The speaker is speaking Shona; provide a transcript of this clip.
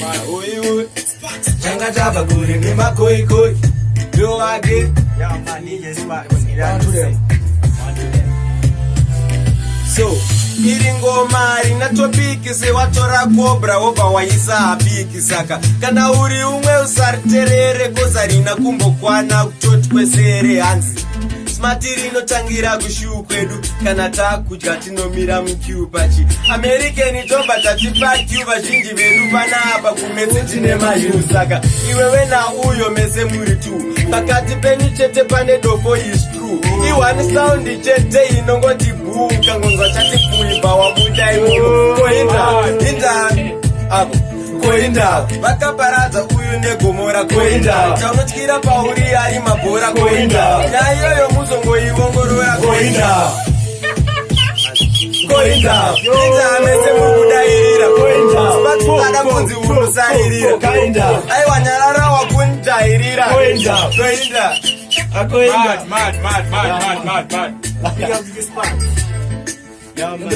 Uyu changa chabva kure nemakoikoi ndowake. Yeah, man, DJ Sparks. One to them. One to them. So iri ngoma rina topic, sewatora cobra wobva waisa hapiki. Saka kana uri umwe, usariterere, koza rina kumbokwana kutoti kwesere. Hanzi Smart rinotangira kushow kwedu, kana takudya tinomira muqueue pachi American, tobva tatipa q. Vazhinji vedu panapa kumetse tine mayu. Saka iwewe nauyo mese muri two, pakati penyu chete pane dofo. Is true, i1 sound chete inongoti bhuu, kangonzwa chati kuibva wabuda imomo. Koinda inda apo, koinda vakaparadza uyu negomora, koinda chaunotyira pauri ari mabhora, koinda nyaya iyoyo muzongoiongorora, koinda koinda inda mese muri kudairira. Koinda. Ada kunzi unosaririra. Koinda. Aiwa, nyarara, wakunjairira. Koinda. Koinda. Akoinda. Mad, mad, mad, mad, mad, mad, mad. Big up DJ Sparks. Yeah, man.